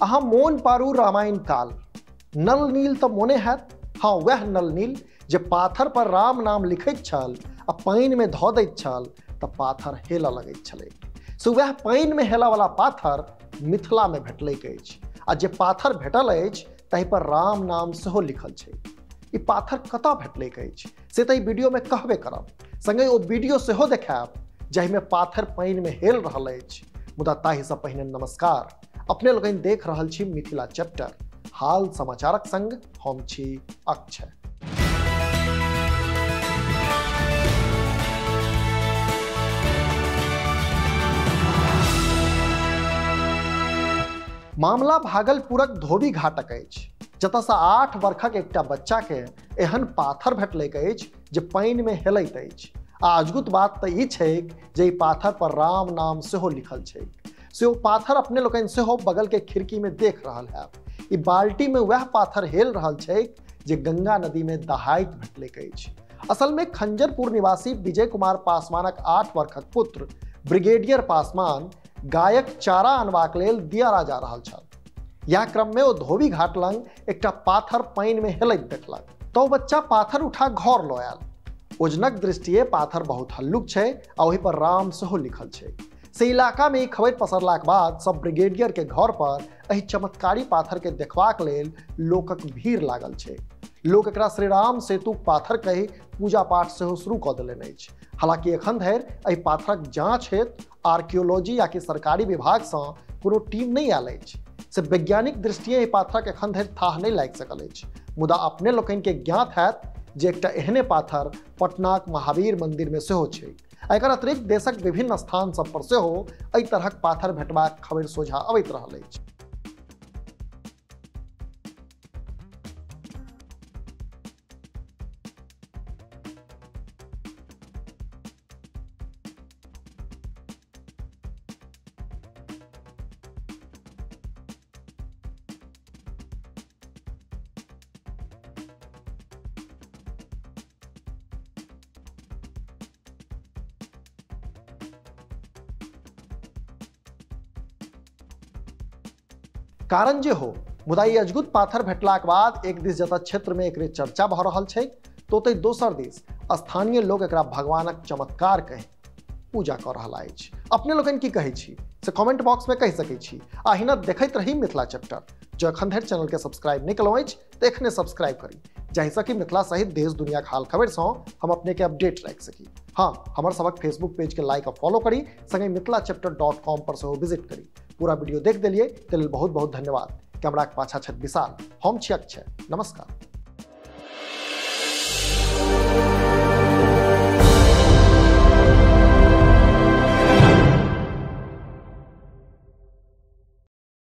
अहाँ मोन पारू रामायण काल नल नील तो मोने हैत। हाँ, वह नल नील जे पाथर पर राम नाम लिखैत छल आ पानि में धऽ दैत छल तऽ पाथर हेलऽ लगैत छलै। सो वएह पानि में हेलऽ वाला पाथर मिथिला में भेटलैक अछि आ जे पाथर भेटल अछि ताहि पर राम नाम सेहो लिखल छै। ई पाथर कतऽ भेटलैक अछि से तऽ ई वीडियो में कहबे करब, संगहि ओ वीडियो सेहो देखायब जाहिमे पाथर पानि में हेल रहल अछि। मुदा ताहिसँ पहिने नमस्कार, अपने लोकनि देख रहल छी मिथिला चैप्टर, हाल समाचारक संग हम छी अक्षय। मामला भागलपुरक धोबी घाटक अछि, जतऽसँ 8 वर्षक एकटा बच्चा के एहन पाथर भेटलैक अछि जे पानि में हेलैत अछि। आ अजगुत बात तऽ ई छैक जे ई पाथर पर राम नाम सेहो लिखल छैक। से ओ पाथर अपने लोकनि सेहो बगल के खिड़की में देख रहल हैब। ई बाल्टी में वएह पाथर हेल रहल छैक जे गंगा नदी में दहाइत भेटलैक अछि। असल में खंजरपुर निवासी विजय कुमार पासवानक 8 वर्षक पुत्र ब्रिगेडियर पासवान गायक चारा अनबाक लेल दियारा जा रहल छल। यह क्रम में ओ धोबी घाट लग एकटा पाथर पानि में हेलैत देखलक तो ओ बच्चा पाथर उठा घर लऽ आयल। ओजनक दृष्टिये पाथर बहुत हल्लुक छै आ ओहि पर राम सेहो लिखल छै। से इलाका में ई खबर पसरलाक बाद सब ब्रिगेडियर के घर पर एहि चमत्कारी पाथर के देखबाक लेल लोकक भीड़ लागल छै। लोक एकरा श्री राम सेतु पाथर कहि पूजा पाठ सेहो शुरू कऽ देलनि अछि। हालांकि एखन धरि एहि पाथरक जांच हेतु आर्कियोलॉजी या कि सरकारी विभागसँ कोनो टीम नहि आयल अछि। से वैज्ञानिक दृष्टिये एहि पाथरक एखन धरि थाह नहि लागि सकल अछि। मुदा अपने लोकनिके ज्ञात हैत जे एकटा एहने पाथर पटनाक महावीर मंदिर में सेहो छै। एकर अतिरिक्त देशक विभिन्न स्थान सब पर सेहो एहि तरहक पाथर भेटबाक खबरि सोझा अबैत रहल अछि। कारण जे हो, मुदा ई अजगुत पाथर भेटलाक बाद एक दिस जतऽ क्षेत्र में एकरे चर्चा भऽ रहल छै तो ओतहि दोसर दिस स्थानीय लोक एकरा भगवानक चमत्कार कहि पूजा कऽ रहल अछि। अपने लोकनि की कहै छी से कमेंट बॉक्स में कहि सकै छी। आ अहिना देखैत रही मिथिला चैप्टर। जँ एखन धरि चैनल के सब्सक्राइब नहि केलहुँ अछि तऽ एखने सब्सक्राइब करी, जाहिसँ कि मिथिला सहित देश दुनियाक हाल खबरिसँ हम अपने के अपडेट राखि सकी। हाँ, हमर सबक फेसबुक पेज के लाइक आ फॉलो करी, संगहि मिथिलाचैप्टर.com पर सेहो विजिट करी। पूरा वीडियो देख देलियै ताहि लेल बहुत बहुत धन्यवाद। कैमराक पाछा छथि विशाल, हम छी अक्षय, नमस्कार।